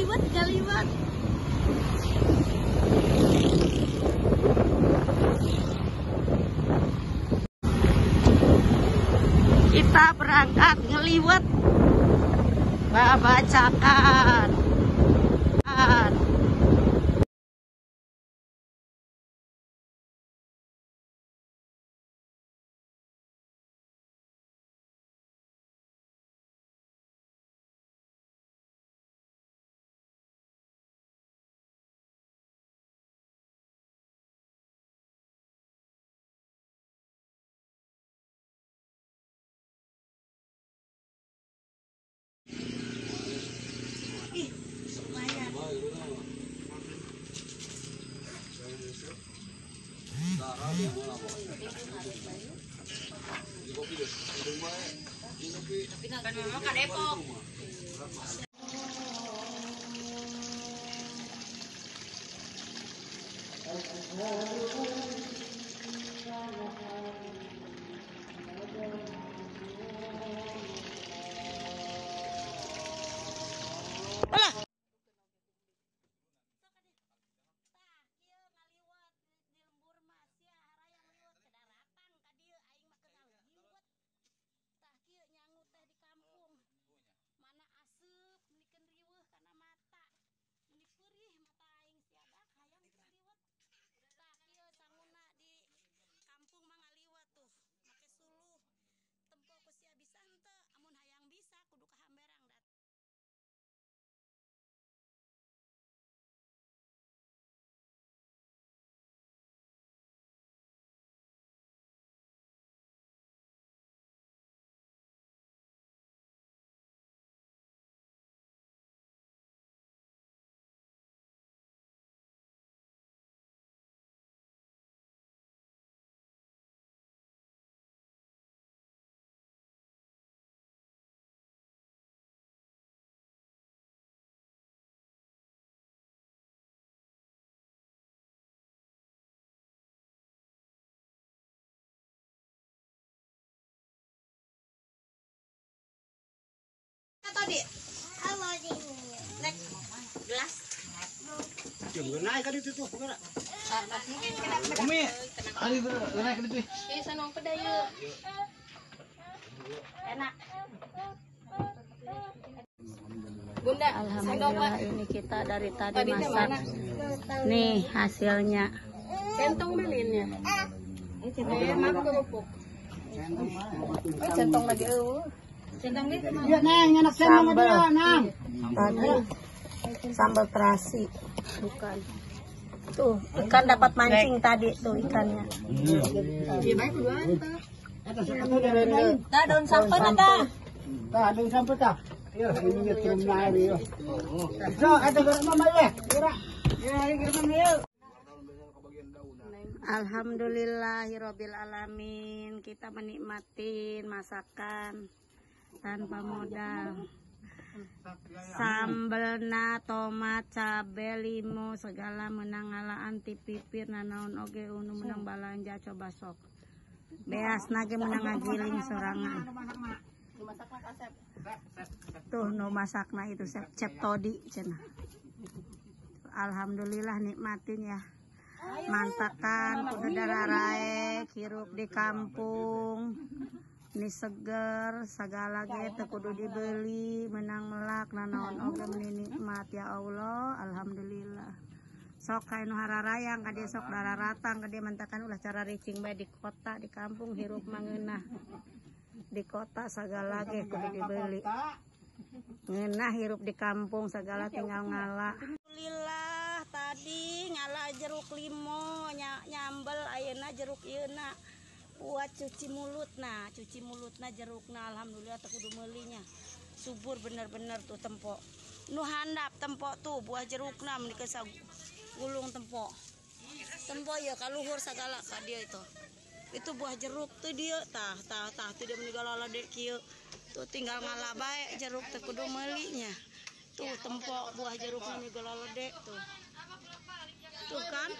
Ngaliwet ngaliwet. Kita berangkat ngeliwet babacakan. Kan memang ke Depok. Alah. Tadi naik gelas. Naik kan itu tuh, Umi, ali naik itu. Iya, sanong pedayu. Enak. Bunda, alhamdulillah ini kita dari tadi masak. Nih hasilnya. Centong belinnya. Centong lagi. Sambal tadi, sambal terasi, bukan tuh ikan dapat mancing tadi tuh ikannya. Daun sampai nata. Daun sampai ta. Alhamdulillahirabbil alamin, kita menikmatin masakan tanpa modal. Sambelna tomat, cabe, limo, segala menang ngalaan ti pipir nanaon oge unu menang balanja coba sok. Beasna ge menang ngagiling sorangan. Tuh nu masakna itu Cep Todi cenah. Alhamdulillah nikmatin ya. Mantakan kudu dararaek hirup di kampung. Ini seger segala ge teu kudu dibeli, menang melak nanaon oge meni nikmat ya Allah, alhamdulillah. Sok ka nu hararayang ka dieu sok dararatang ka dieu mentakan ulah cara ricing bae di kota, di kampung hirup mangeunah. Di kota segala ge kudu dibeli. Ngeunah hirup di kampung segala tinggal ngala. Alhamdulillah tadi ngala jeruk limo nyambel ayeuna jeruk ieuna. Buat cuci mulut, nah cuci mulutna jerukna, alhamdulillah teu kudu meulinya, subur bener-bener tuh tempok nu handap tempok tuh buah jerukna meni gulung tempok tempok ya kaluhur sagala ka dia itu buah jeruk tuh dia tah tah tah tuh dia meni galalade kieu tuh tinggal ngala bae jeruk teu kudu meulinya tuh tempok buah jerukna meni galalade tuh tuh kan.